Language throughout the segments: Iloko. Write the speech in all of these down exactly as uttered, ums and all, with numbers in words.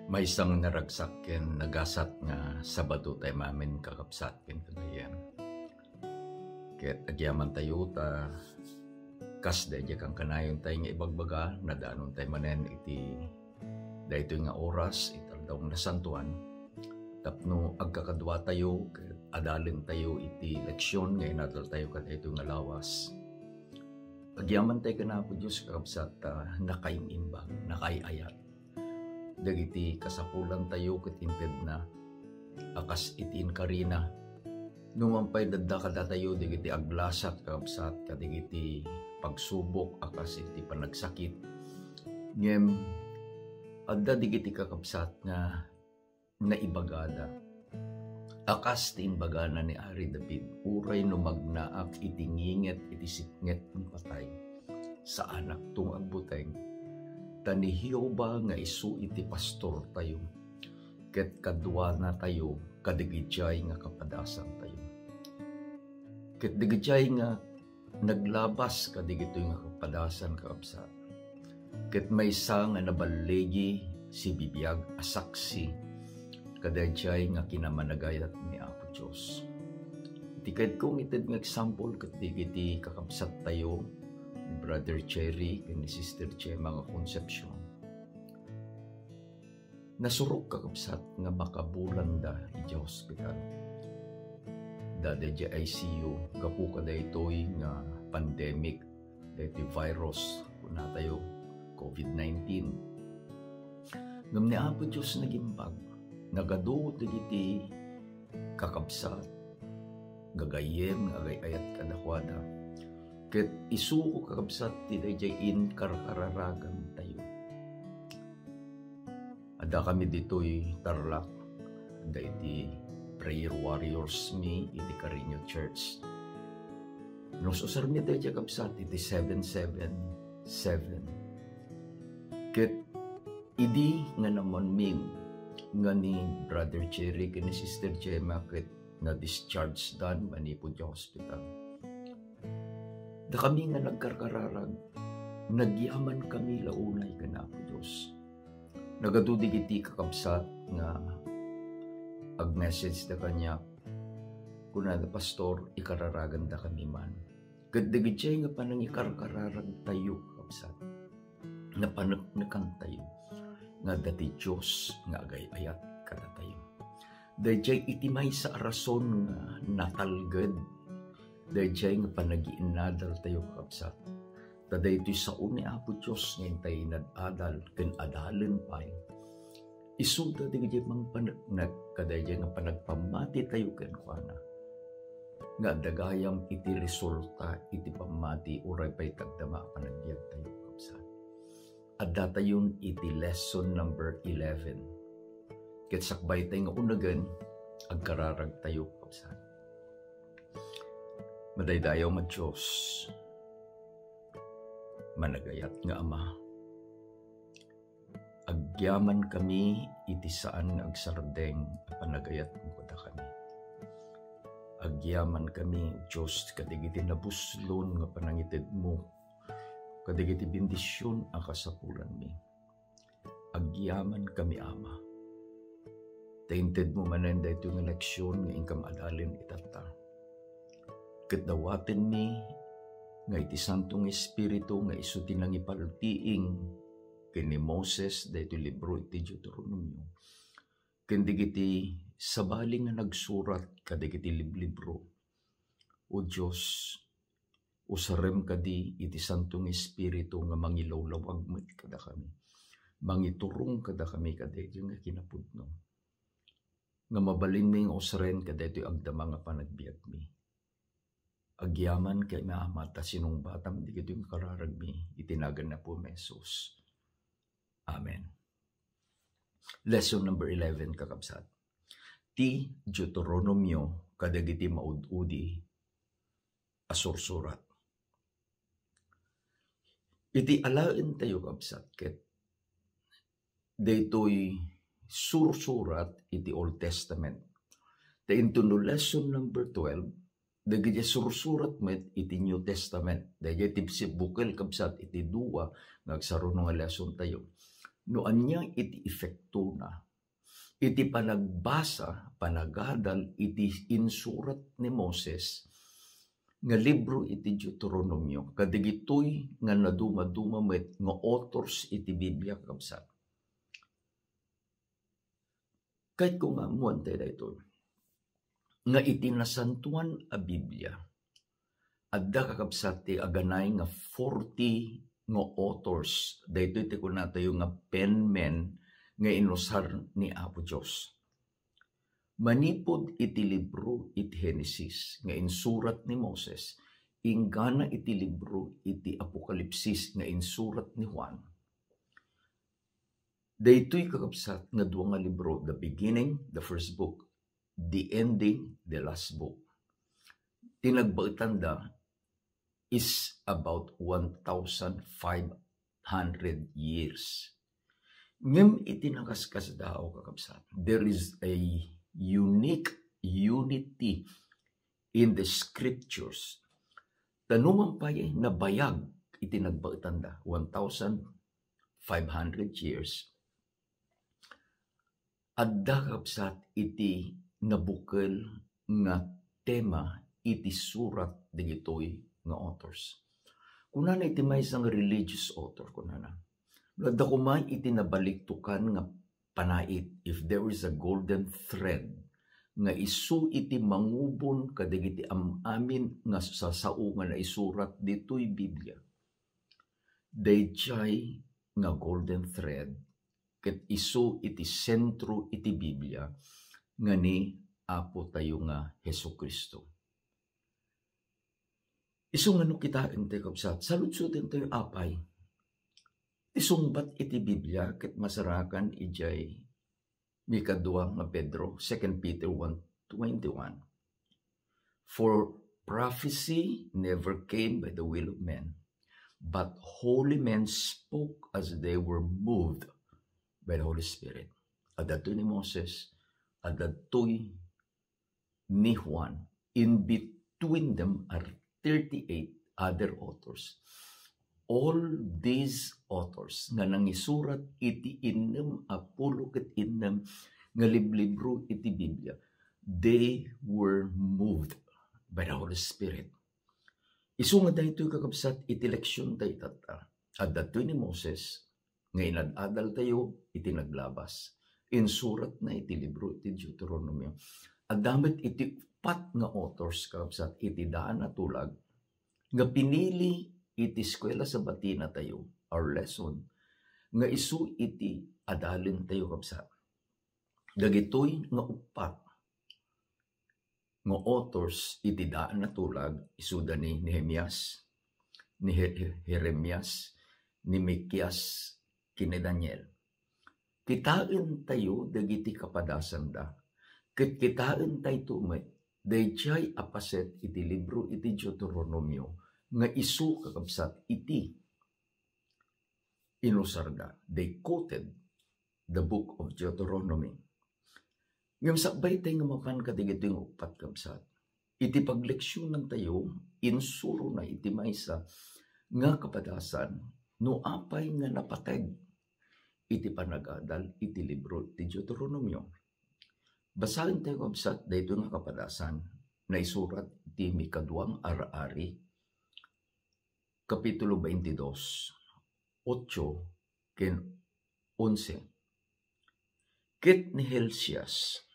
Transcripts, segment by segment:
Maysa nga naragsak ken nagasat nga Sabado tayo mamin, kakabsat ken kagayyem. Ket agyaman tayo ta kas daydiay kankanayon tayo nga ibagbaga, nadanon tayo manen iti daytoy nga oras, iti aldaw nga nasantoan, tapno agkakadua tayo ket adalen tayo iti leksion nga inadal tayo kadaytoy nga lawas. Agyaman tayo ken Apo Dios, kakabsat, ta nakaim-imbag, nakaay-ayat dagiti kasapulan tayo ket intedna a kas iti inkarina. Numan pay, adda kadatayo dagiti aglasat, kakabsat, kadagiti pagsubok a kas iti panagsakit. Ngem adda dagiti kakabsat nga naibagada a kas ti imbagana ni Ari David, "Uray no magnaak iti nginget iti sipnget ti patay, saanakto nga agbuteng, ta ni Jehovah nga isu iti pastortayo, ket kaduanatayo kadagijay nga kapadasantayo." Ket dagijay nga naglabas kadagitoy nga kapadasan, kakabsat, ket maysa nga naballigi sibibiag a saksi kadaydiay nga kinamanagayat ni Apo Dios. Iti kayatko nga ited nga example ket dagiti kakabsattayo ni Brother Cherry ken ni Sister Gemma nga Concepcion. Nasurok, kakabsat, nga makabulanda idiay hospital. Adda idiay I C U gapu kadaytoy nga pandemic, daytoy virus, kunatayo, covid nineteen. Ngem ni Apo Dios nagimbag, nagadu dagiti kakabsat, gagayyem nga agay-ayat kadakuada. Ket isuko, kakabsat, ti daydiay inkarkararagantayo. Adda kami ditoy Tarlac, adda iti prayer warriors mi iti Carreño Church. Nus-usarmi daydiay, kabsat, iti seven seven seven. Ket idi nga namanmi nga ni Brother Jerry ken ni Sister Gemma ket na-discharge dan manipud idiay hospital, dakami nga nagkarkararag, nagyaman kami la unay ken Apo Dios. Nagadu dagiti kakabsat nga ag-message da kaniak, kunada, "Pastor, ikararagandakami man." Ket dagiti nga panangikarkararagtayo, kabsat, napaneknekantayo nga adda ti Dios nga agay-ayat kadatayo. Daydiay iti maysa a rason nga natalged daydiay nga panagiinnadaltayo, kabsat. Ta daytoy sao ni Apo Dios nga intay inad-adal ken adalen pay. Isuda dagiti mangpaneknek kadaydiay nga panagpammatitayo kenkuana, nga adda gayam iti resulta iti pammati uray pay tagdama a panagbiagtayo, kabsat. Addatayon iti lesson number eleven. Ket sakbaytay nga unagen, agkararagtayo, kabsat. Madaydayaw nga Dios, managayat nga Ama, agyaman kami iti saan nga agsardeng a panagayatmo kadakami. Agyaman kami, Dios, kadagiti nabuslon nga panangitedmo kadagiti bendision a kasapulanmi. Agyaman kami, Ama, ta intedmo manen daytoy nga leksion nga inkam adalen itatta. Ket dawatenmi nga iti Santo nga Espiritu nga isu ti nangipaltiing ken ni Moses daytoy libro iti Deuteronomio, ken dagiti sabali nga nagsurat kadagiti liblibro. O Dios, usarem kadi iti Santo nga Espiritu nga mangilawlawag met kadakami, mangiturong kadakami kadaytoy nga kinapudno, nga mabalinmi nga usaren kadaytoy agdama nga panagbiagmi. Agyaman kami, Ama, ta sinungbatam dagitoy nga kararagmi iti nagan ni Apo Jesus. Amen. Lesson number eleven, kakabsat. Ti Deuteronomio kadagiti maud-udi a sursurat. Iti alaentayo, kabsat, ket daytoy sursurat iti Old Testament. Ta inton no lesson number twelve, dagiti sursurat met iti New Testament. Daydiay ti bukel, kabsat, iti dua nga agsaruno nga lesson tayo. No ania iti epektona iti panagbasa, panagadal iti insurat ni Moses nga libro iti Deuteronomio, kadagitoy nga nadumaduma met nga authors iti Biblia, kakabsat. Kayatko nga ammoantayo daytoy, nga iti Nasantoan a Biblia, adda, kakabsat, ti aganay nga forty nga authors. Daytoy ti kunatayo nga penmen nga inusar ni Apo Dios. Manipud iti libro iti Genesis nga insurat ni Moses, inggana iti libro iti Apokalipsis nga insurat ni Juan, daytoy, kakabsat, nga dua nga libro, the beginning, the first book, the ending, the last book. Ti nagbaetanda is about one thousand five hundred years. Ngem iti nakaskasdaaw, kakabsat, there is a unique unity in the scriptures. Ta numan pay nabayag iti nagbaetanda, one thousand five hundred years, adda, kabsat, iti nabukel nga tema iti surat dagitoy nga authors. Kunana iti maysa nga religious author, kunana, "No adda koma iti nabaliktokan nga panait, if there is a golden thread nga isu iti mangubon kadagiti am-amin nga sasao nga naisurat ditoy Biblia, daydiay nga golden thread ket isu iti sentro iti Biblia nga ni Apo tayo nga Jesu-Cristo." Isu nga no kitaentayo, kabsat, saludsodentayo apay ti sungbat iti Biblia ket masarakan idiay mikadua nga Pedro, Second Peter one twenty-one. "For prophecy never came by the will of men, but holy men spoke as they were moved by the Holy Spirit." Adda daytoy ni Moses, adda daytoy ni Juan. In between them are thirty-eight other authors. All these authors nga nangisurat iti innem a pulo ket innem nga liblibro iti Biblia, they were moved by the Holy Spirit. Isu nga daytoy, kakabsat, iti leksiontayo tatta. Adda daytoy ni Moses nga inad-adaltayo iti naglabas. Insuratna iti libro iti Deuteronomio. Adda met iti uppat nga authors, kakabsat, iti daan a tulag nga pinili iti Eskuela Sabatina tayo, our lesson, nga isu iti adalentayo, kabsat. Dagitoy nga uppat nga authors iti daan a tulag, isuda ni Nehemias, ni He-, Jeremias, ni Mikias, ken ni Daniel. Kitaentayo dagiti kapadasanda, ket kitaentayto met daydiay a paset iti libro iti Deuteronomio nga isu, kakabsat, iti inusarda. They quoted the book of Deuteronomy. Ngem sakbaytayo nga mapan kadagitoy nga uppat, kabsat, iti pagleksionantayo, insurona iti maysa nga kapadasan no apay nga napateg iti panagadal iti libro ti Deuteronomio. Basaentayo, kabsat, daytoy nga kapadasan. Naisurat ti mikaduang Ar-ari, Kapitulo veintidós, ocho ken onse. Ket ni Hilcias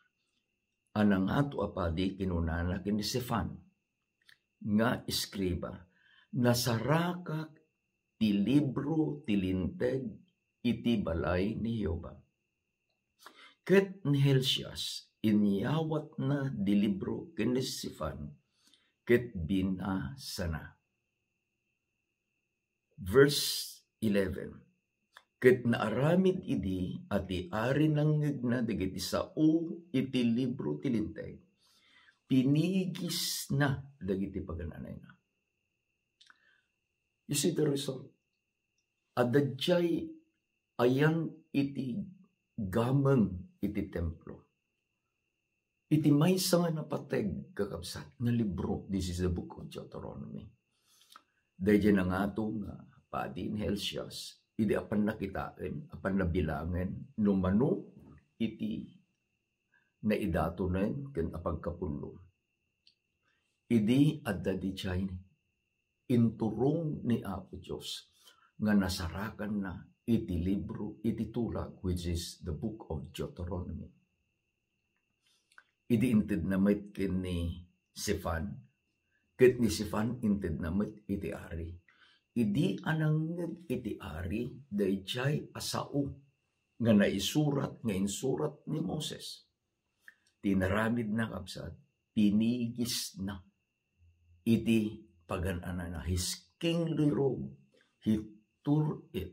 a nangato a padi kinunana ken ni Safan nga eskriba, "Nasarakak ti libro ti Linteg iti balay ni Jehovah." Ket ni Hilcias, inyawatna ti libro ken ni Safan, ket binasana. Verse eleven, "Ket naaramid idi a ti ari nangngegna dagiti sao iti libro ti Linteg, pinigisna dagiti pagan-anayna." You see the result? Adda diay ayan iti gameng iti templo. Iti maysa nga napateg, kakabsat, nga libro, this is the book of Deuteronomy. Daydiay nangato nga padi ni Hilcias, idi apan nakitaen, apan nabilangen, no mano iti naidatonen ken apagkapullo. Idi adda diay inturong ni Apo Dios nga nasarakanna iti libro, iti tulag, which is the book of Deuteronomy. Idi intedna met ken ni Safan, ket ni Safan intedna met iti ari. Idi a nangngeg iti ari daydiay a sao nga naisurat, nga insurat ni Moses, ti inaramidna, kabsat, pinigisna iti pagan-anana. His kingly robe, he tore it.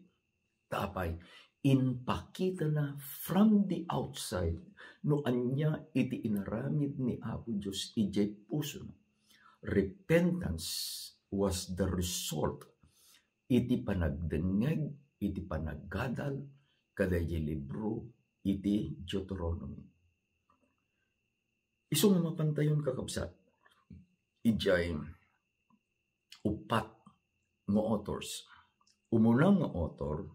Ta apay, impakitana from the outside no ania iti inaramid ni Apo Dios idiay pusona. Repentance was the result iti panagdengngeg, iti panagadal kadaydiay libro iti Deuteronomy. Isu nga mapantayon, kakabsat, idiay uppat nga authors. Umuna nga author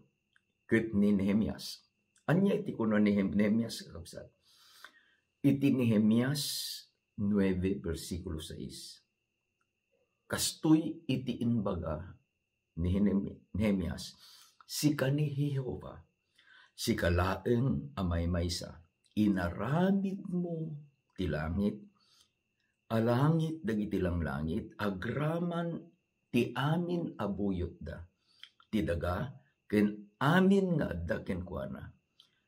ket ni Nehemias. Ania iti kuna ni Hem-, Nehemias, kakabsat? Iti Nehemias nuebe, bersikulo sais. Kastoy iti imbaga ni Nehemi-, Nehemias, "Sika ni Jehova, sika laeng a maymaysa. Inaramidmo ti langit a langit dagiti langlangit, agraman ti amin a buyotda, ti daga ken amin nga adda kenkuana,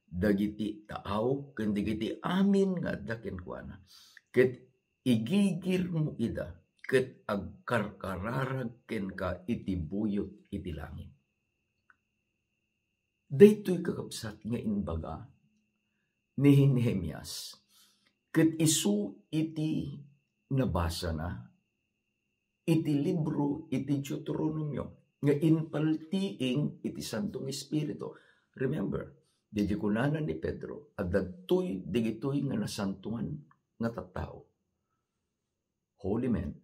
dagiti taaw ken dagiti amin nga adda kenkuana, ket igigirmo ida, ket agkarkararag kenka iti buyot iti langit." Daytoy, kakabsat, nga imbaga ni Nehemias, ket isu iti nabasana iti libro iti Deuteronomio nga impaltiing iti Santo nga Espiritu. Remember, daydiay kunana ni Pedro, adda daytoy dagitoy nga nasantoan nga tattao. Holy men,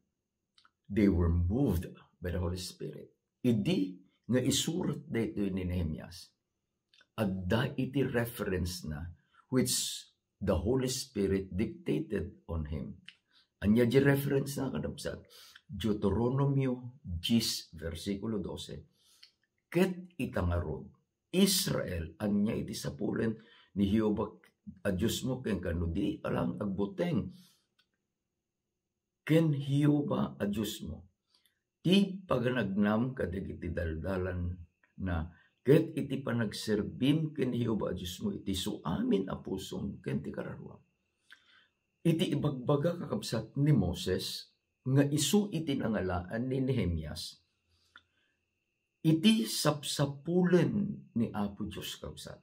they were moved by the Holy Spirit. Idi nga isurat daytoy ni Nehemias, adda iti reference na which the Holy Spirit dictated on him. Ania di reference na, kakabsat? Deuteronomio diyes, bersikulo dose. "Ket ita ngarud, Israel, ania iti sapulen ni Jehovah a Diosmo ken kano di alang agbuteng ken Jehovah a Diosmo? Ti paganagnam kadagiti daldalanna ket iti panagserbim ken Jehovah a Diosmo iti suamin a pusom ken ti kararuam." Iti ibagbaga, kakabsat, ni Moses nga isu iti nangalaan ni Nehemias, iti sapsapulen ni Apo Dios, kabsat,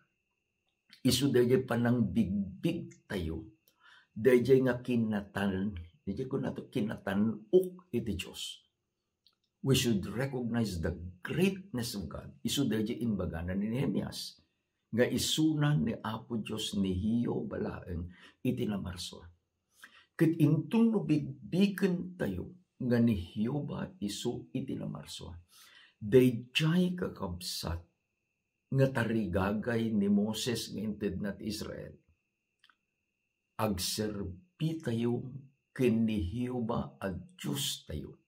isu daydiay panangbigbigtayo, daydiay nga kinatan-, daydiay kunato kinatan-ok iti Dios. We should recognize the greatness of God. Isu daydiay imbagana ni Nehemias nga isuna ni Apo Dios ni Jehovah laeng iti namarsua. Ket inton no bigbigen tayo nga ni Jehovah isu iti namarsua, daydiay, kakabsat, nga tarigagay ni Moses nga intedna ti Israel, agserbi tayo ken ni Jehovah a Dios tayo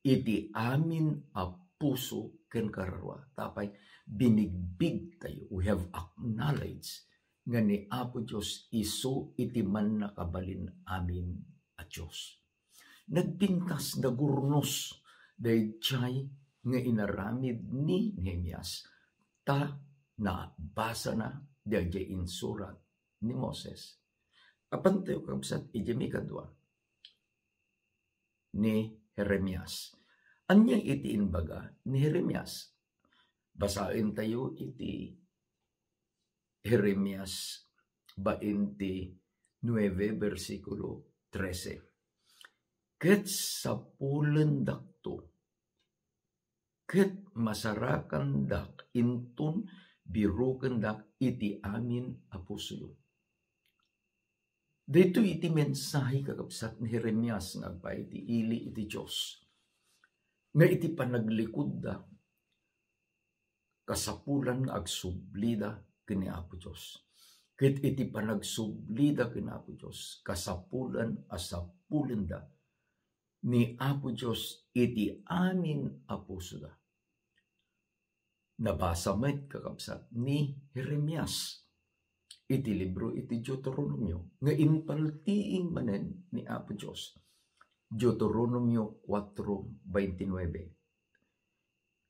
iti amin a puso ken kararua. Ta apay, binigbig tayo. We have acknowledged nga ni Apo Dios isu iti mannakabalin amin a Dios. Nagpintas, nagurnos daydiay nga inaramid ni Nehemias, ta nabasana daydiay insurat ni Moses. Apan tayo, kabsat, iti mikadua ni Jeremias. Ania iti imbaga ni Jeremias? Basaen tayo iti Jeremias bainti nuebe, bersikulo trese. Ket sapulendakto, ket masarakandak inton birokendak iti amin a pusoyo. Daytoy iti mensahe, kakabsat, ni Jeremias nga agpaay iti ili iti Dios, nga iti panaglikudda, kasapulan nga agsublida ken ni Apo Dios. Ket iti panagsublida ken Apo Dios, kasapulan a sapulenda ni Apo Dios iti amin a pusoda. Nabasa met, kakabsat, ni Jeremias iti libro iti Deuteronomio nga impaltiing manen ni Apo Dios. Deuteronomio kuatro veintinuebe.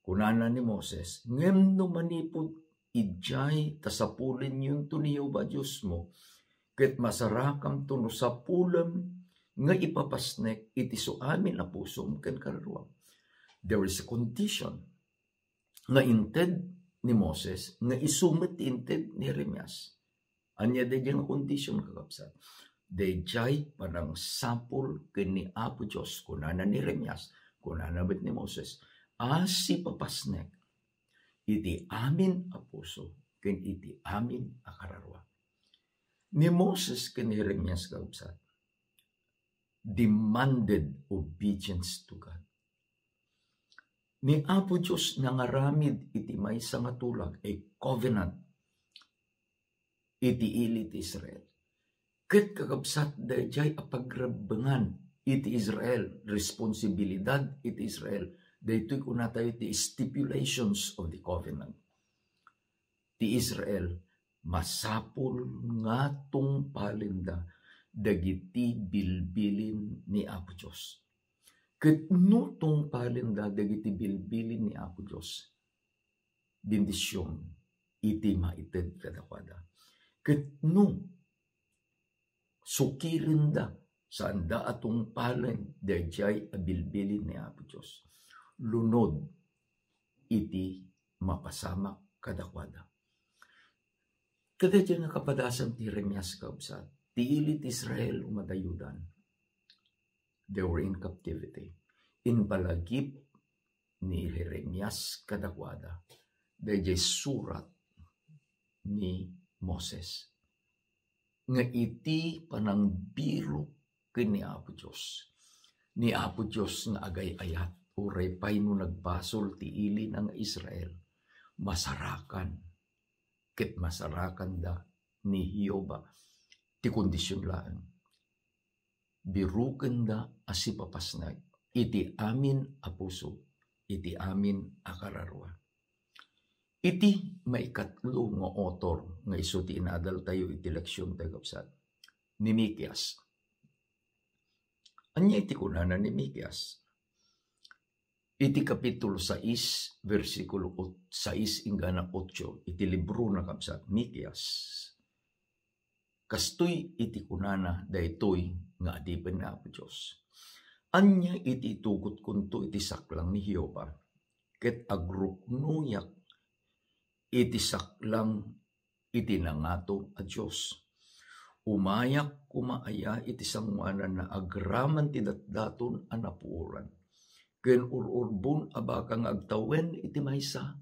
Kunana ni Moses, "Ngem no manipud idiay ta sapulenyonto ni Jehovah Diosmo, ket masarakamto no sapulem nga ipapasnek iti suamin a pusom ken kararuam." There is a condition nga inted ni Moses, nga isu met ti inted ni Jeremias. Ania daydiay nga condition, kakabsat? Daydiay panangsapul ken ni Apo Dios, kunana ni Jeremias, kunana met ni Moses, a sipapasnek iti amin a puso ken iti amin a kararua. Ni Moses ken ni Jeremias, kakabsat, demanded obedience to God. Ni Apo Dios nangaramid iti maysa nga tulag, a covenant, iti ili ti Israel. Ket kakabsat, daydiay a pagrebbengan iti Israel, responsibilidad iti Israel, daytoy kunatayo ti stipulations of the covenant. Ti Israel, masapul nga tungpalenda dagiti bilbilin ni Apo Dios. Ket no tungpalenda dagiti bilbilin ni Apo Dios, bendision iti maited kadakuada. Ket no sukirenda, saanda a tungpalen daydiay a bilbilin ni Apo Dios, lunod iti mapasamak kadakuada. Kadaydiay nga kapadasan ti Jeremias, kakabsat, ti ili ti Israel umadayudan. They were in captivity. Impalagip ni Jeremias kadakuada daydiay surat ni Moses nga iti panangbirok ken ni Apo Dios. Ni Apo Dios nga agay-ayat, uray pay no nagbasol ti ilina nga Israel, masarakan, ket masarakanda ni Jehovah. Ti kondisyon laeng, birukenda a sipapasnek iti amin a puso, iti amin a kararua. Iti maikatlo nga author nga isu ti inadaltayo iti leksiontayo, kakabsat, ni Mikias. Ania iti kunana ni Mikias? Iti kapitulo sais, bersikulo ot-, sais inggana otso, iti librona, kabsat, Mikias. Kastoy iti kunana daytoy nga adipen ni Apo Dios: Ania iti itugotkonto iti saklang ni Jehovah, ket agruknoyak iti saklang iti nangato a Dios? Umayak koma aya iti sangoanan nga agraman ti datdaton a napuoran, ken ur-urbon a baka nga agtawen iti maysa?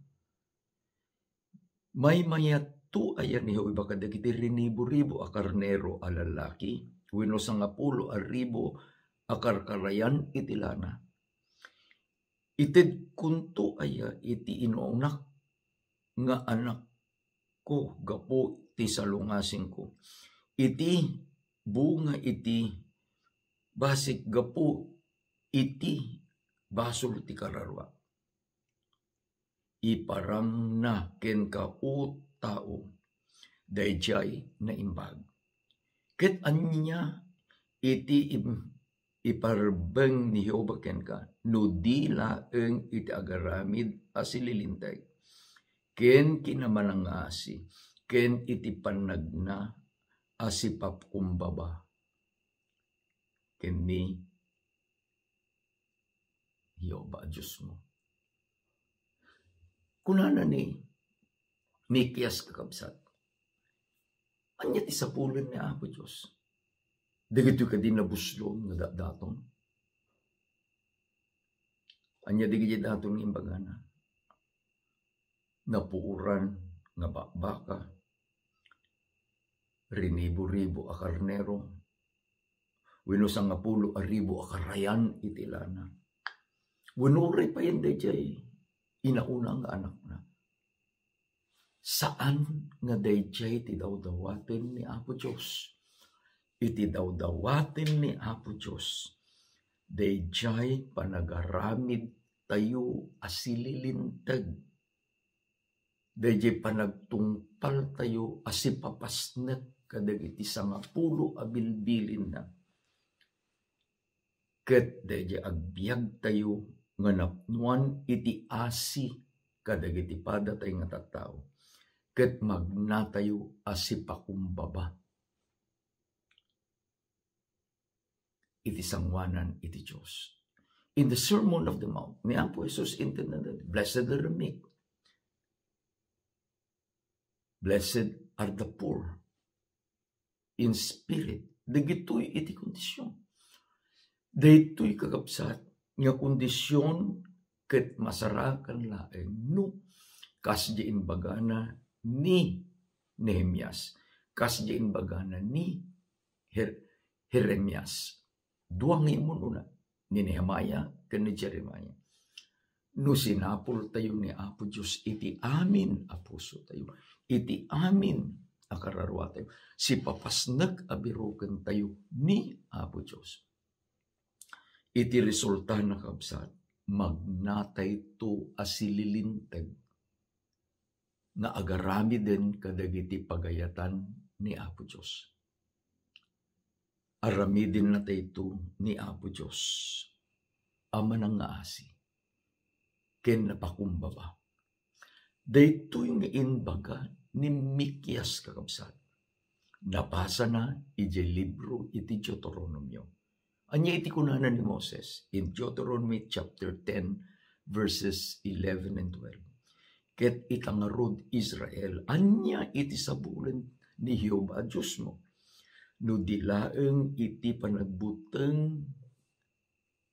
Maymayatto aya ni Jehovah kadagiti rinibo-ribo a karnero a lallaki wenno sangapulo a ribu a karkarayan iti lana? Itedkonto aya iti inunak nga anakko gapu ti salungasingko, iti bunga iti basik gapu iti basol ti kararua? Iparangna kenka, O tao, daydiay naimbag. Ket ania iti im-, iparbeng ni Jehovah kenka no di laeng iti agaramid a sililinteg ken kinamanangasi ken iti pannagna a sipapkumbaba ken ni Jehovah a Diosmo? Kunana ni Mikias, kakabsat, ania ti sapulen ni Apo Dios? Dagitoy kadi nabuslon nga datdaton? Ania dagiti daton nga imbagana? Napuoran nga bakbaka, rinibo-ribo a karnero, wenno sangapulo a ribu a karayan iti lana. Wenno uray payen daydiay inauna nga anakna. Saan nga dayjay ti dawdawaten ni Apo Dios. Iti dawdawaten ni Apo Dios, dayjay panagaramid tayo a sililinteg. Dayjay panagtungpal tayo a sipapasnek kadagiti sangapulo a bilbilinna. Ket dayjay agbiag tayo nga napnuan iti asi kadagiti padatay nga tattao, ket magnatayo a sipakumbaba iti sangoanan iti Dios. In the Sermon of the Mount, ni Apo Jesus intended, "Blessed are the meek. Blessed are the poor in spirit." Dagitoy iti kondisyon. Daytoy, kakabsat, nga kondisyon ket masarakan laeng no kasdi imbagana ni Nehemias, kasdi imbagana ni Jer-, Jeremias. Dua nga immun-una, ni Nehemiah ken ni Jeremiah. No sinapultayo ni Apo Dios iti amin a pusotayo, iti amin a kararuatayo, sipapasnek a birokentayo ni Apo Dios. Iti resultana, kabsat, magnatayto a sililinteg nga agaramiden kadagiti pagayatan ni Apo Dios. Aramidenna dayto ni Apo Dios a manangngaasi ken napakumbaba. Daytoy nga imbaga ni Mikias, kakabsat. Nabasana idiay libro iti Deuteronomio. Ania iti kunana ni Moses in Deuteronomy chapter ten, verses eleven and twelve? "Ket ita ngarud, Israel, ania iti sabulen ni Jehovah a Diosmo? No di laeng iti panagbuteng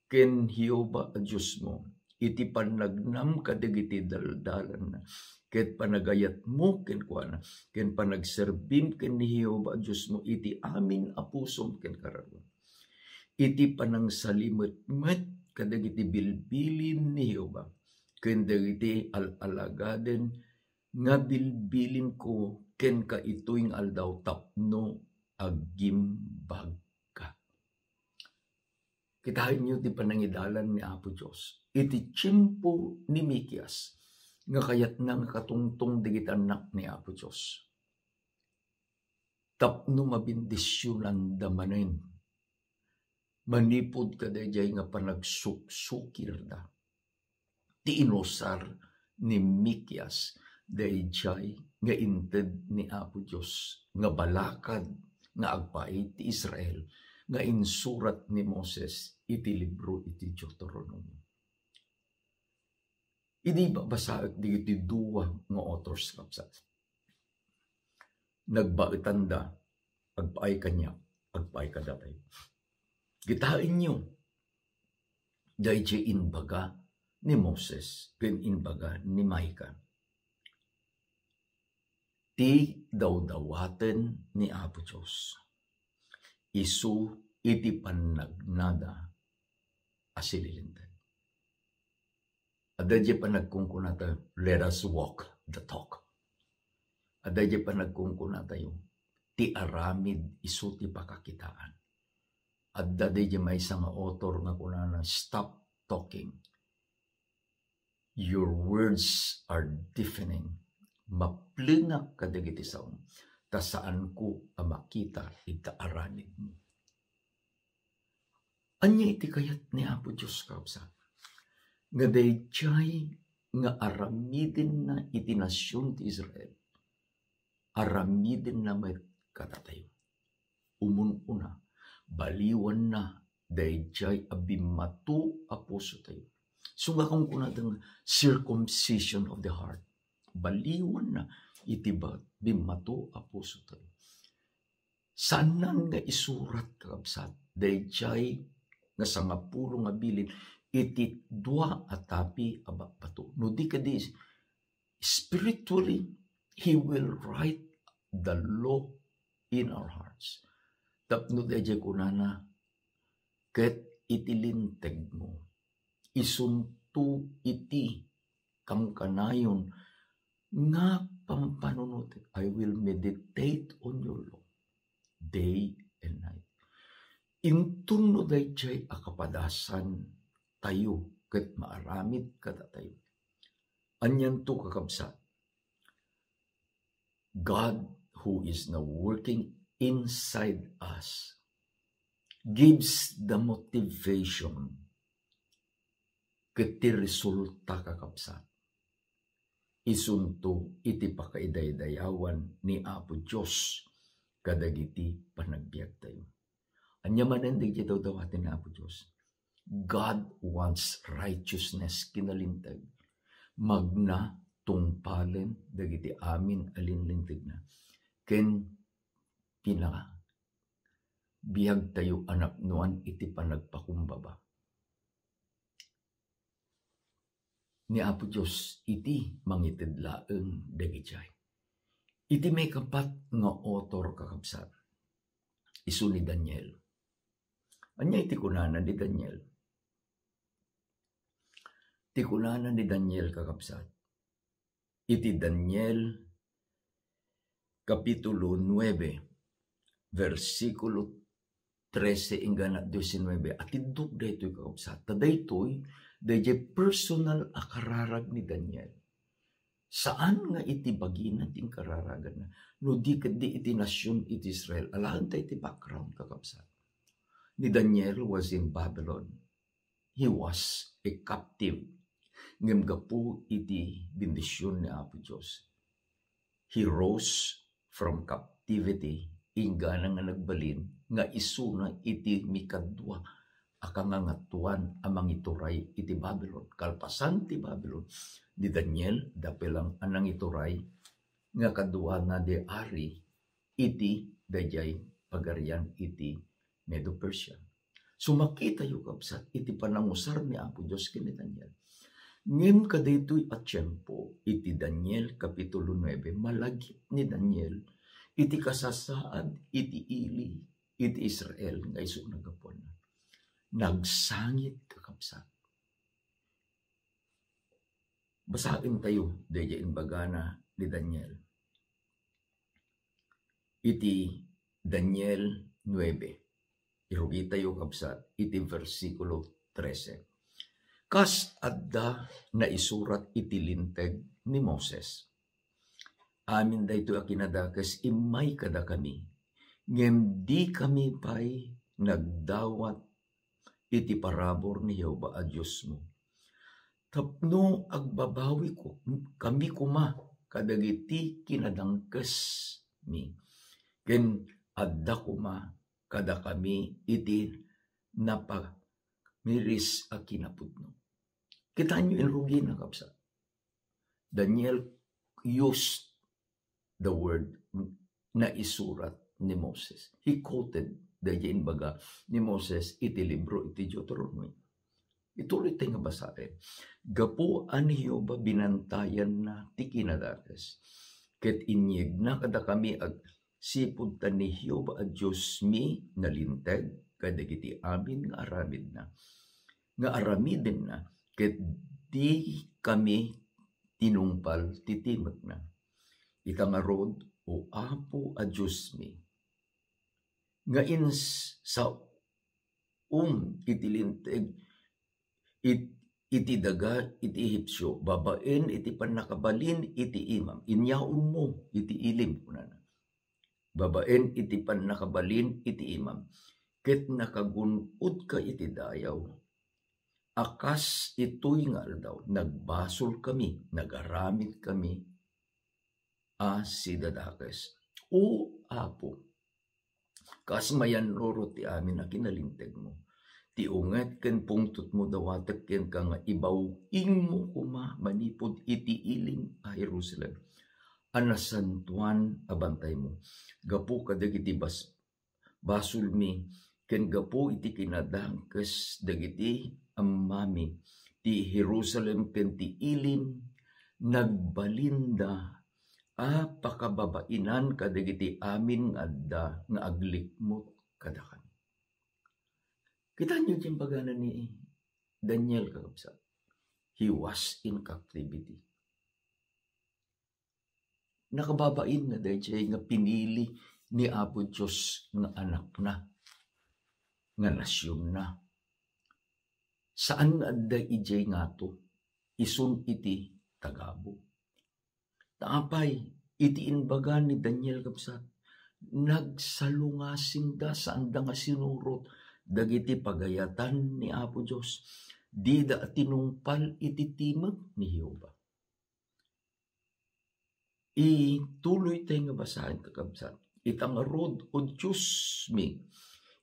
ken Jehovah a Diosmo, iti pannagnam kadagiti daldalanna, ket panagayatmo kenkuana, ken panagserbim ken ni Jehovah a Diosmo iti amin a pusom ken kararuam, iti panangsalimetmet kadagiti bilbilin ni Jehovah, ken dagiti al-alagaden nga bilbilinko kenka itoy nga aldaw tapno agimbagka." Kitaenyo ti panangidalan ni Apo Dios iti tiempo ni Mikias nga kayatna nga katungtong dagiti annak ni Apo Dios tapno mabendisiyonanda manen manipud kadaydiay nga panagsuksukirda. Ti inusar ni Mikias daydiay nga inted ni Apo Dios nga balakad nga agpaay ti Israel nga insurat ni Moses iti libro iti Deuteronomio. Idi babasaek dagiti dua nga authors, kabsat, nagbaetanda, agpaay kaniak, agpaay kadatayo. Kitaenyo, daydiay imbaga ni Moses ken imbaga ni Micah. Ti dawdawaten ni Apo Dios, isu iti pannagnada a sililinteg. Adda diay panagkunkunatayo, "Let us walk the talk." Adda diay panagkunkunatayo, "Ti aramid isu ti pakakitaan." Adda diay maysa nga author nga kunana, "Stop talking. Your words are deafening." Maplengak kadagiti saom, ta saanko a makita ita aramidmo. Ania iti kayat ni Apo Dios, kabsat? Nga daydiay nga aramidenna iti nasion ti Israel, aramidenna met kadatayo. Umun-una, baliwanna daydiay a bimmato a pusotayo. So nga kunkunada nga circumcision of the heart, baliwanna iti ba-, bimmato a pusotayo. Saanan nga isurat, kakabsat, daydiay nga sangapulo nga bilin iti dua a tapi a ba-, bato. No di kadi, spiritually, He will write the law in our hearts. Tapno daydiay kunana, "Ket iti lintegmo, isunto iti kankanayon nga pampanunotek. I will meditate on your law day and night. Inton no daydiay a kapadasan tayo ket maaramid kadatayo. Anianto, kakabsat? God, who is now working inside us, gives the motivation ket ti resulta, kakabsat, isunto iti pakaidaydayawan ni Apo Dios kadagiti panagbiagtayo. Ania manen dagiti dawdawaten ni Apo Dios? God wants righteousness, kinalinteg. Magna tungpalen dagiti amin a linlintegna. Ken pina-, biagtayo a napnoan iti panagpakumbaba ni Apo Dios iti mangited laeng dagijay. Iti maikapat nga author, kakabsat, isu ni Daniel. Ania iti kunana ni Daniel? Ti kunana ni Daniel, kakabsat, iti Daniel Kapitulo nuebe, bersikulo trese inggana diesinuebe, atiddok daytoy, kakabsat. Ta daytoy, daydiay personal a kararag ni Daniel. Saan nga iti bagina ti inkararaganna, no di ketdi iti nasion iti Israel. Alaen ta iti background, kakabsat. Ni Daniel was in Babylon. He was a captive. Ngem gapu iti bendision ni Apo Dios, he rose from captivity, inggana nga nagbalin nga isuna iti mikadua a kangangatoan a mangituray iti Babylon. Kalpasan ti Babylon, ni Daniel, adda pay lang a nangituray nga kaduana di ari iti daydiay pagarian iti Medo-Persia. So, makitayo, kabsat, iti panangusar ni Apo Dios ken ni Daniel. Ngem kadaytoy a tiempo, iti Daniel Kapitulo nuebe, malagip ni Daniel iti kasasaad iti ili iti Israel nga isu naggapuanna. Nagsangit, kakabsat. Basaentayo daydiay imbagana ni Daniel. Iti Daniel nuebe. Irugitayo, kabsat, iti bersikulo trese. Kas adda naisurat iti Linteg ni Moses, amin daytoy a kinadakes immay kadakami, ngem dikami pay nagdawat iti parabur ni Jehovah a Diosmo, tapno agbabawi ko-, kami koma kadagiti kinadakesmi, ken adda koma kadakami iti napamiris a kinapudno. Kitaenyo, inrugina, kabsat. Daniel used the word naisurat ni Moses. He quoted daydiay imbaga ni Moses iti libro iti Deuteronomy. Ituloy tayo nga basaen. Gapu a ni Jehovah binantayanna ti kinadakes, ket inyegna kadakami agsipud ta ni Jehovah a Diosmi nalinteg kadagiti amin nga aramidna, nga aramidenna, ket di kami tinungpal ti timekna. Ita ngarud, O Apo a Diosmi, nga insaom iti linteg it-, iti daga iti Ehipsio, babaen iti pannakabalin iti imam. Inyaonmo iti ilim, kunana. Babaen iti pannakabalin iti imam, ket nakagun-odka iti dayaw a kas itoy nga aldaw, nagbasolkami, nagaramidkami a sidadakes. O Apo, kas mayannurot ti amin a kinalintegmo, ti unget ken pungtotmo dawatek kenka nga ibaw-ingmo koma manipud iti ilim a Jerusalem a nasantoan a bantaymo. Gapu kadagiti bas-, basolmi, ken gapu iti kinadakes dagiti ammami, ti Jerusalem ken ti ilim nagbalinda a pakababainan kadagiti amin nga adda nga aglikmut kadakami. Kitaenyo ti imbagana ni Daniel, kakabsat. He was in captivity. nakababain nga daydiay nga pinili ni Apo Dios nga anakna, nga nasionna. Saan nga adda idiay ngato, isun iti tagabu. Ta apay, iti imbaga ni Daniel, kabsat, nagsalungasingda, saanda nga sinurot dagiti pagayatan ni Apo Dios. Dida tinungpal iti timek ni Jehovah. Ituloy tayo nga basaen, kakabsat. Ita ngarud, O Diosmi,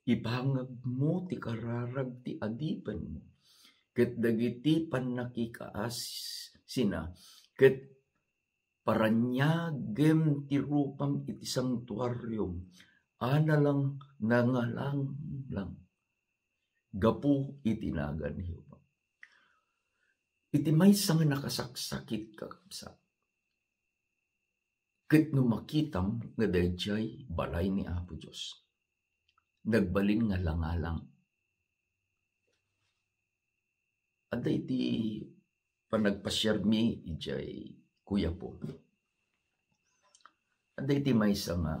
ipangagmo ti kararag ti adipenmo, ket dagiti pannakikaasina, ket paraniagem ti rupam iti santuarium, a nalang-, nangalanglang gapu iti nagan ni Jehovah. Iti maysa nga nakasaksakit, kakabsat, ket no makitam nga daydiay balay ni Apo Dios, nagbalin nga langalang. Adda iti panagpasiarmi idiay Quiapo. Adda iti maysa nga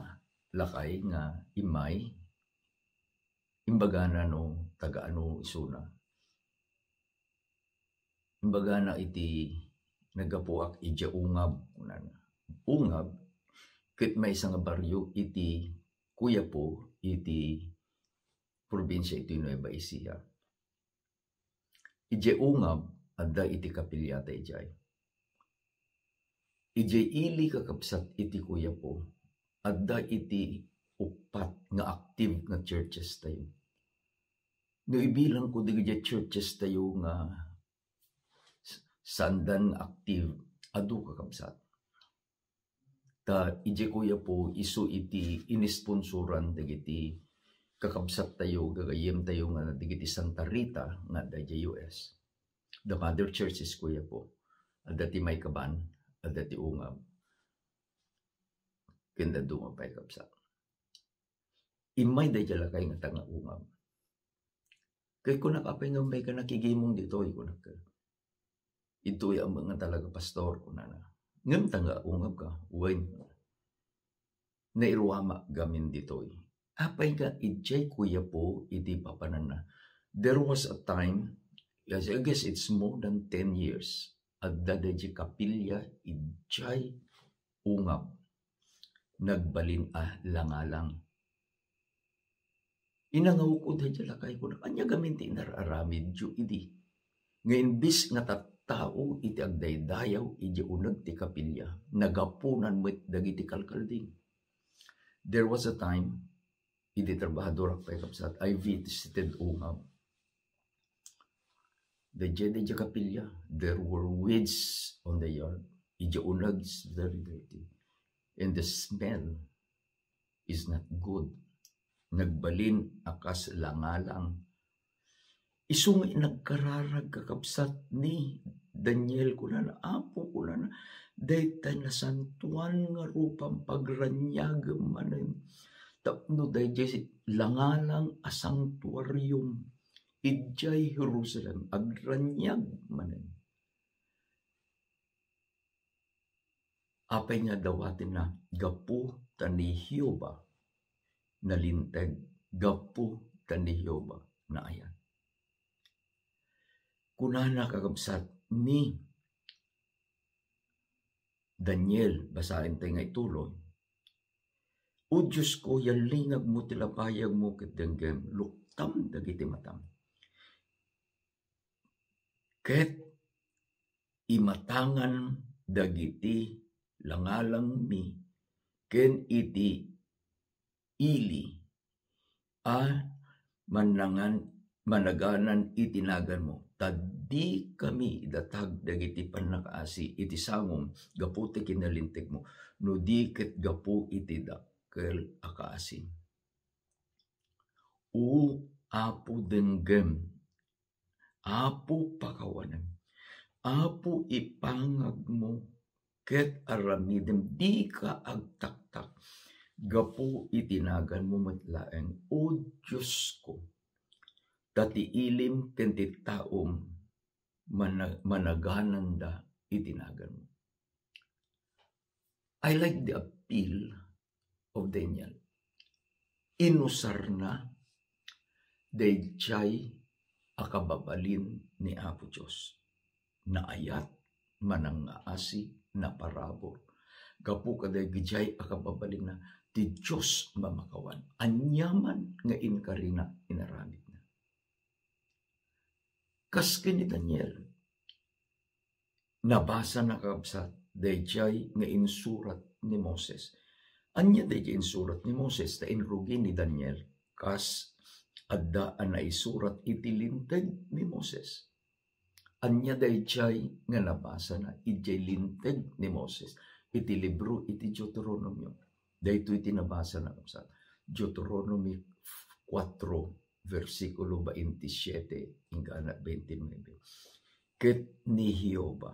lakay nga immay, imbagana no taga ano isuna. Imbagana iti naggapuak idiay Ungab, kunana. Ungab, ket maysa nga barrio iti Quiapo, iti probinsia iti Nueva Ecija. Idiay Ungab, adda iti kapiliata idiay. Idiay ili, kakabsat, iti Quiapo, adda iti uppat nga active nga churches tayo. No ibilangko dagiti churches tayo nga s-, saandan nga active, adu, kakabsat. Ta idiay Quiapo, isu iti inisponsoran dagiti kakabsat tayo, gagayyem tayo nga dagiti Santa Rita nga adda idiay U S. The mother church is Quiapo. Adda ti Maykaban, adda ti Ungab. Ken dadduma pay, kabsat. Immay daydiay lakay nga taga Ungab. Ket kunak, "Apay nga umay ka nakigimong ditoy?" kunak. "Itoy a nga talaga, pastor," kunana. "Ngem taga Ungab ka?" "Wen." "Nairuamak gamin ditoy." "Apay nga idiay Quiapo iti papananna?" There was a time, yes, I guess it's more than ten years, adda daydiay kapilya idiay Ungab. Nagbalin a langalang. Inangawko daydiay lakay, kunak, "Ania gamin ti inar-aramidyo idi?" Nga imbis nga tattao iti agdaydayaw idiay uneg ti kapilya, nagapunan met dagiti kalkalding. There was a time, idi trabahadorak pay, kabsat, I visited Ungab. Daydiay, daydiay kapilya, there were weeds on the yard. Idiay uneg is very dirty. And the smell is not good. Nagbalin a kas langalang. Isu nga nagkararag, kakabsat, ni Daniel, kunana, "Apo," kunana, "dayta nasantoan nga rupam, pagraniagem manen. Tapno daydiay langalang a santuarium idiay Jerusalem, agraniag manen." Apay nga dawatenna? Gapu ta ni Jehovah nalinteg, gapu ta ni Jehovah naayat. Kunana, kakabsat, ni Daniel, basaen tayo nga ituloy, "O Dios ko, yallingagmo ti lapayagmo ket denggem, luktam dagiti matam. Ket imatangan dagiti langalangmi ken iti ili a mannangan-, managanan iti naganmo, ta dikami idatag dagiti pannakaasi iti sangom gapu ti kinalintegmo, no di ket gapu iti dakkel a kaasim." O Apo, denggem. Apo, pakawanem. Apo, ipangagmo ket aramidem, dika agtaktak gapu iti naganmo met laeng, O Diosko, ta ti ilim ken ti taom mana-, managananda iti naganmo. I like the appeal of Daniel. Inusarna daydiay a kababalin ni Apo Dios. Naayat, manangngaasi, naparabur. Gapu kadaydiay a kababalinna, ti Dios mamakawan. Aniaman nga inkarina, inaramidna. Kas ken ni Daniel, nabasana, kakabsat, daydiay nga insurat ni Moses. Ania daydiay insurat ni Moses? Ta inrugi ni Daniel, kas adda a naisurat iti Linteg ni Moses. Ania daydiay nga nabasana idiay Linteg ni Moses, iti libro iti Deuteronomio? Daytoy ti nabasana, kakabsat. Deuteronomy kuatro, bersikulo baintisiete inggana baintinuebe. Ket ni Jehovah,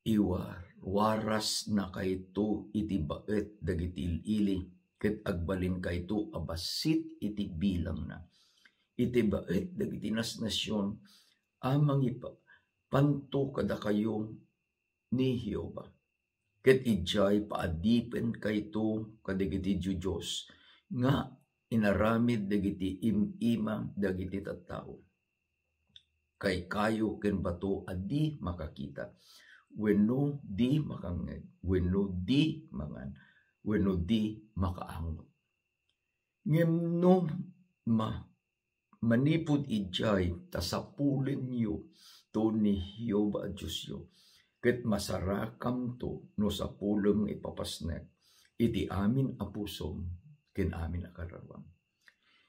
iwar-, warasnakayto iti baet dagiti il-ili, ket agbalinkayto a bassit iti bilangna. Iti baet dagiti nasnasion a mangipa-, panto kadakayo ni Jehovah. Ket idiay paadipenkayto kadagiti diodios nga inaramid dagiti im-ima dagiti tattao. Kaykayo ken bato a di makakita, wenno di makangngeg, wenno di mangan, wenno di makaangot. Ngem no ma-, manipud idiay ta sapulenyo to ni Jehovah a Diosyo, ket masarakamto no sapulem nga ipapasnek iti amin a pusom ken amin a kararuam.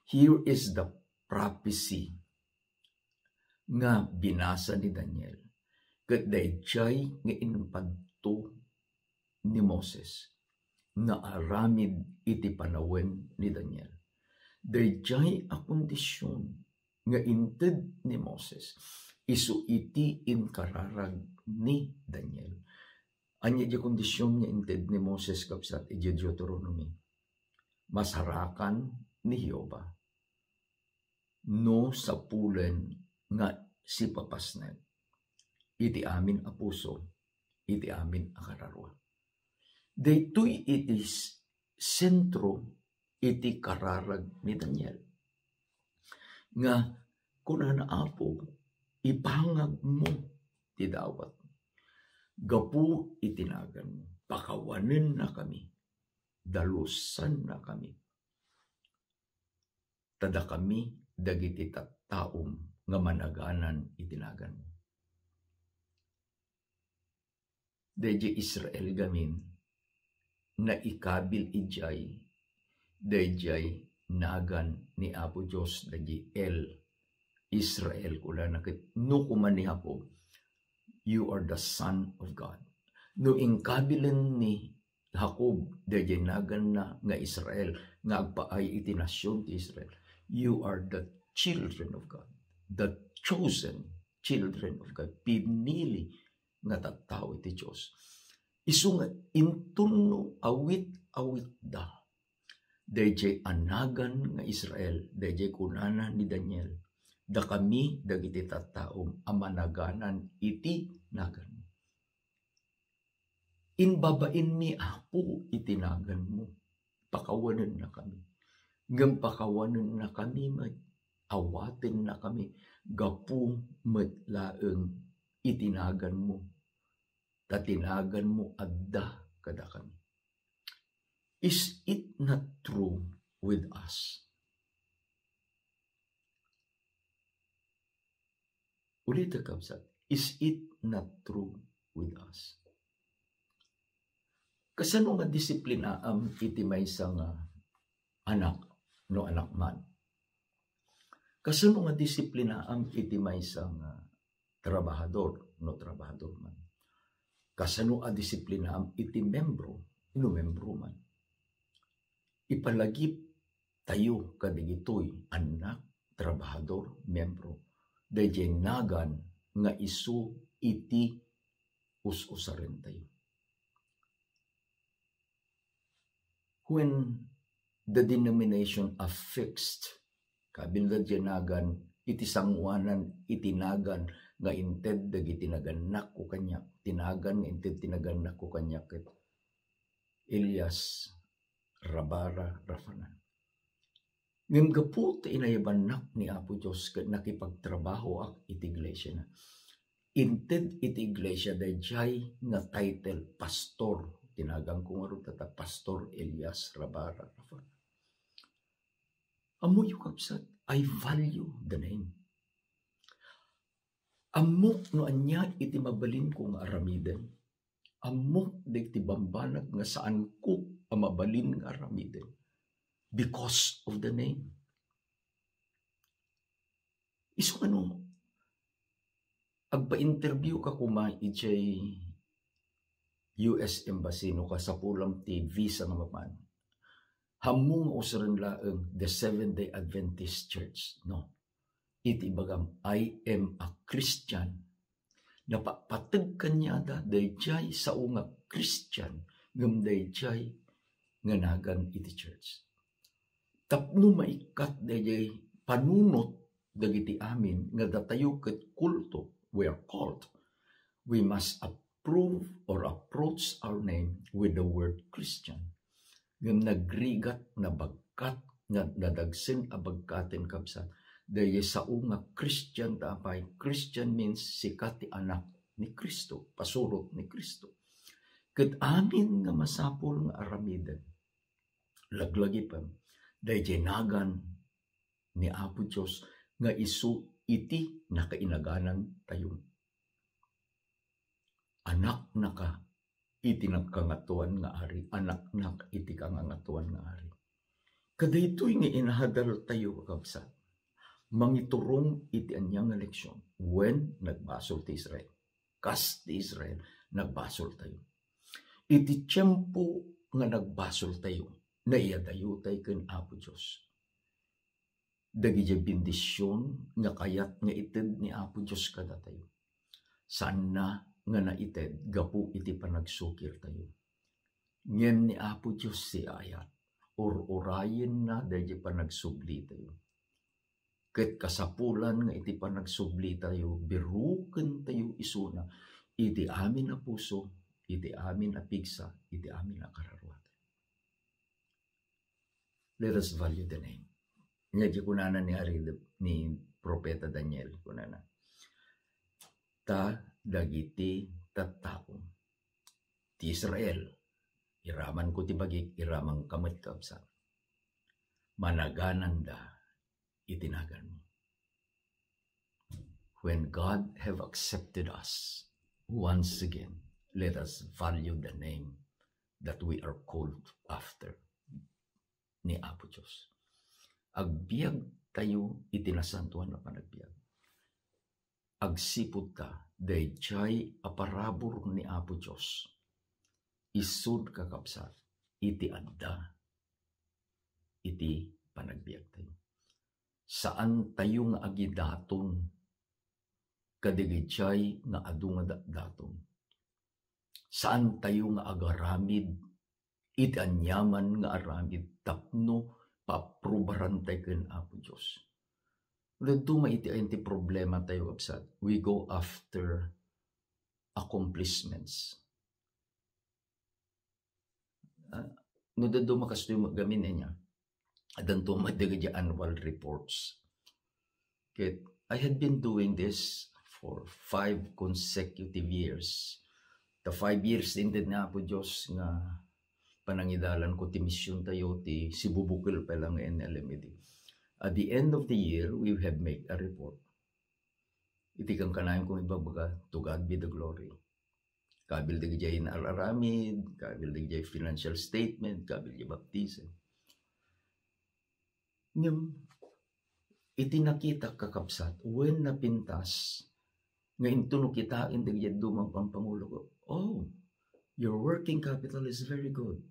Here is the prophecy nga binasa ni Daniel, ket daydiay nga impadto ni Moses, naaramid iti panawen ni Daniel. Daydiay a kondision nga inted ni Moses, isu iti inkararag ni Daniel. Ania diay kondision nga inted ni Moses, kabsat, idiay Deuteronomy? Masarakan ni Jehovah no sapulen nga sipapasnek iti amin a puso, iti amin a kararua. Daytoy iti s-, sentro iti kararag ni Daniel. Nga kunana, Apo, ipangagmo ti dawat. Gapu iti naganmo, pakawanennakami, dalusannakami. Ta dakami dagiti tattaom nga managanan iti naganmo. Daydiay Israel gamin, naikabil idiay daydiay nagan ni Apo Dios, daydiay El Israel, kunana ket no koma ni Jacob, "You are the son of God." No inkabilen ni Jacob daydiay naganna nga Israel, nga agpaay iti nasion ti Israel, "You are the children of God, the chosen children of God." Pinili nga tattao ti Dios. Isu nga inton no awit-awitda daydiay a nagan nga Israel, daydiay kunana ni Daniel, "Dakami dagiti tattaom a managanan iti naganmo." Imbabainmi, Apo, iti naganmo, pakawanennakami. Ngem pakawanennakami met, awatennakami gapu met laeng iti naganmo, ta ti naganmo adda kadakami. Is it not true with us? Ulitek, kabsat, is it not true with us? Kasano nga disiplinaam iti maysa nga anak, no anak man? Kasano nga disiplinaam iti maysa nga trabahador, no trabahador man? Kasano a disiplinaam iti membro, no membro man? Ipalagip tayo kadagitoy anak, trabahador, membro, daydiay nagan nga isu iti us-usaren tayo. When the denomination affixed, kabilda diay nagan, iti sanguanan iti nagan nga inted dagiti nagannakko kaniak, ti nagan nga inted ti nagannakko kaniak ket Elias Rabara Rafanan. Ngem gapu ta inayabannak ni Apo Dios ket nakipagtrabahoak iti iglesia na. Inted iti iglesia daydiay nga title pastor. Ti naganko ngarud ta Pastor Elias Rabara Rafanan. Ammoyo, kabsat, I value the name. Ammok no ania iti mabalinko nga aramiden. Ammok dagiti bambanag nga saanko a mabalin nga aramiden because of the name. Isu nga no, agpa-interview ka koma idiay U S Embassy no kasapulam ti visa nga mapan. Hammo nga usaren laeng the Seventh Day Adventist Church, no? Iti ibagam, "I am a Christian." Napapateg kaniada daydiay sao nga Christian ngem daydiay nga nagan iti church. Tapno maikkat daydiay panunot dagiti amin nga datayo ket kulto, we are called, we must approve or approach our name with the word Christian. Ngem nagrigat, nabagkat, na-, nadagsen a bagkaten, kabsat. Daydiay sao nga Christian ta apay. Christian means sika ti anak ni Cristo, pasurot ni Cristo. Ket amin nga masapul nga aramiden, laglagipen, daydiay nagan ni Apo Dios nga isu iti nakainaganan tayo. Anaknaka iti nagkangatoan nga ari, anaknak iti kangangatoan nga ari. Kadaytoy nga inahadal tayo, kakabsat, mangiturong iti ania nga leksion when nagbasol ti Israel. Kas ti Israel, nagbasol tayo. Iti tiempo nga nagbasol tayo, naiyadayo tayo ken Apo Dios. Dagiti bendision nga kayat nga ited ni Apo Dios kadatayo, saanna nga naited gapu iti panagsukir tayo. Ngem ni Apo Dios ti ayat, ur-urayenna dagiti panagsubli tayo. Ket kasapulan nga iti panagsubli tayo, biruken tayo isuna iti amin a puso, iti amin a pigsa, iti amin a kararua tayo. Let us value the name. Nya, di kunana ni Ari, ni Propeta Daniel, kunana, "Ta dagiti tattao ti Israel, iraman ko ti bagik, iraman ka met, kabsat. Managananda iti naganmo." When God have accepted us, once again, let us value the name that we are called after ni Apo Dios. Agbiag tayo iti nasantoan a panagbiag. Agsipud ta daydiay a parabur ni Apo Dios. Isud, kakabsat, iti adda iti panagbiag tayo. Saan tayo nga agidaton kadagiti nga adu nga datdaton. Saan tayo nga agaramid iti aniaman nga aramid tapno paaprubaran tayo ken Apo Dios. Dadduma iti ayan ti problema tayo, kabsat. We go after accomplishments. Ah, no dadduma kastoy gamin niya, addanto met dagiti annual reports. Ket I had been doing this for five consecutive years. Ta five years inted ni Apo Dios nga panangidalan ko ti mission tayo, ti sibubukel pa lang nga N L M A D. At the end of the year, we have make a report. Iti kankanayon kong ibabaga, "To God be the glory." Kabil dagiti inaar-aramid, kabil dagiti financial statement, kabil di baptism. Ngem, iti nakita, kakabsat, when napintas, nga intuno kitaen dagiti dumang pangpangulo ko, "Oh, your working capital is very good.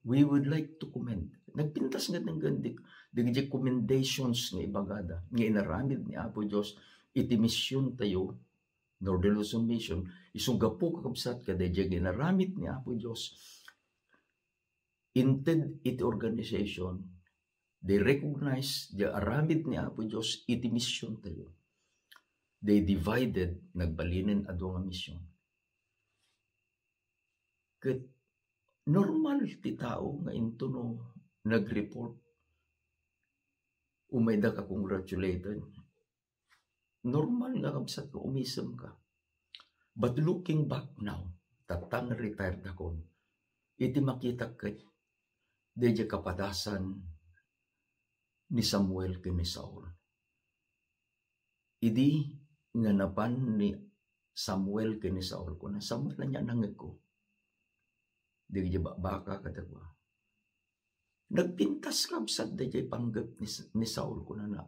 We would like to commend." Nagpintas nga denggan di, dagiti commendations nga ibagada, nga inaramid ni Apo Dios iti mission tayo, Northern Luzon Mission, isu gapu, kakabsat, kadaydiay nga inaramid ni Apo Dios, inted iti organization, they recognize the aramid ni Apo Dios iti mission tayo. They divided, nagbalinen a dua nga mission. Ket normal ti tao nga intono nag-report, umayda ka congratulated. Normal nga kabsat nga umisem ka. But looking back now, tatta nga retired akon, iti makitak ket daydiay kapadasan ni Samuel ken ni Saul. Idi nga napan ni Samuel ken ni Saul, kuna Samuel, ania nangngegko? Dagiti bakbaka kadakuada. Nagpintas kabsat daydiay panggep ni, ni Saul, kunana,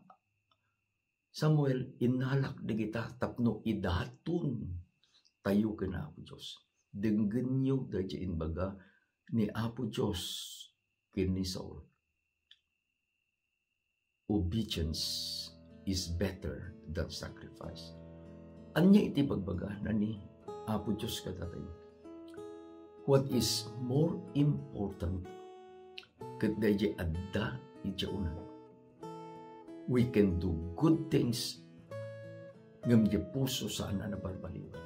Samuel, innalak dagita tapno idaton tayo ken Apo Dios. Denggenyo daydiay imbaga ni Apo Dios ken ni Saul. Obedience is better than sacrifice. Ania iti bagbagana ni Apo Dios kadatayo? What is more important ket daydiay adda idiay uneg. We can do good things, ngem diay puso saan a nabalbaliwan.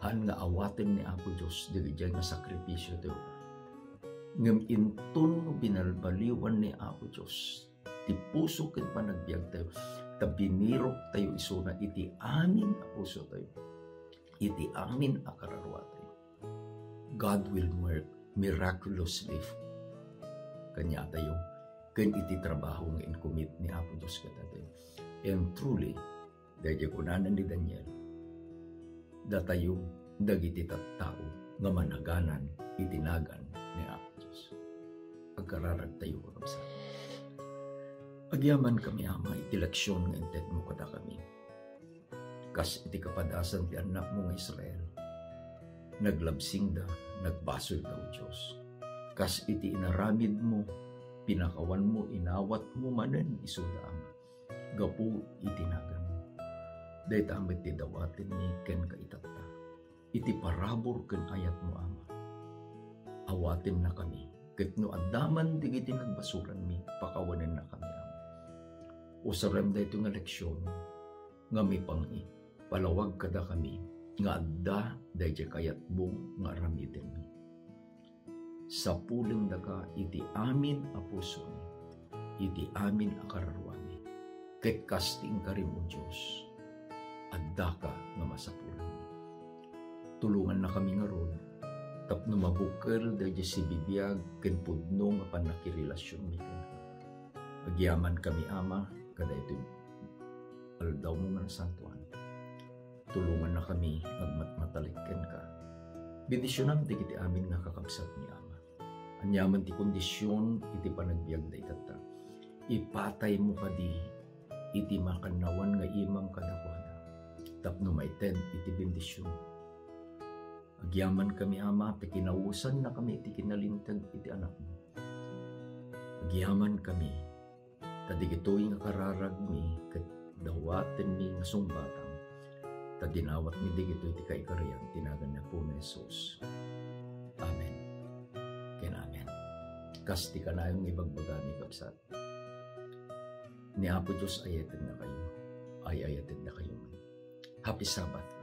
Haan nga awaten ni Apo Dios dagiti nga sakripisio tayo. Ngem inton no binalbaliwan ni Apo Dios ti puso ken panagbiag tayo, ta binirok tayo isuna iti amin a puso tayo, iti amin a kararua tayo. God will work miraculously kaniatayo ken iti trabaho nga incommit ni Apo Dios kadatayo. And truly, daydiay kunana ni Daniel, datayo dagiti tattao nga managanan iti nagan ni Apo Dios. Agkararagtayo, kakabsat. Agyamankami, Ama, iti leksion nga intedmo kadakami. Kas iti kapadasan ti annakmo nga Israel, naglabsingda, nagbasolda, O Dios. Kas iti inaramidmo, pinakawanmo, inawatmo manen isuda, Ama, gapu iti naganmo. Dayta met ti dawatenmi kenka itatta. Iti parabur ken ayatmo, Ama, awatennakami, ket no adda man dagiti nagbasolanmi, pakawanennakami, Ama. Usarem daytoy nga leksion nga maipangi-, palawag kadakami nga adda daydiay kayatmo nga aramidenmi. Sapulendaka iti amin a pusomi, iti amin a kararuami, ket kas ti inkarim, O Dios, addaka nga masapulanmi. Tulongannakami ngarud tapno mabukel daydiay sibibiag ken pudno nga pannakirelasionmi kenka. Agyamankami, Ama, kadaytoy aldawmo nga nasantoan. Tulongannakami nga agmatmatalek kenka. Bendisionam dagiti amin nga kakabsatmi, Ama. Aniaman ti kondision iti panagbiagda itatta, ipataymo kadi iti makannawan nga imam kadakuada tapno maited iti bendision. Agyamankami, Ama, ta kinausannakami iti kinalinteg iti Anakmo. Agyamankami, ta digitoy nga kararagmi ket dawatenmi nga sungbatang, ta dinawatmi digitoy ti kaikarian ti nagan ni Apomi Jesus. Amen ken amen. Kas ti kanayon nga ibagbagami, kabsat, ni Apo Dios ayatennakayo, ay-ayatennakayo man. Happy Sabbath.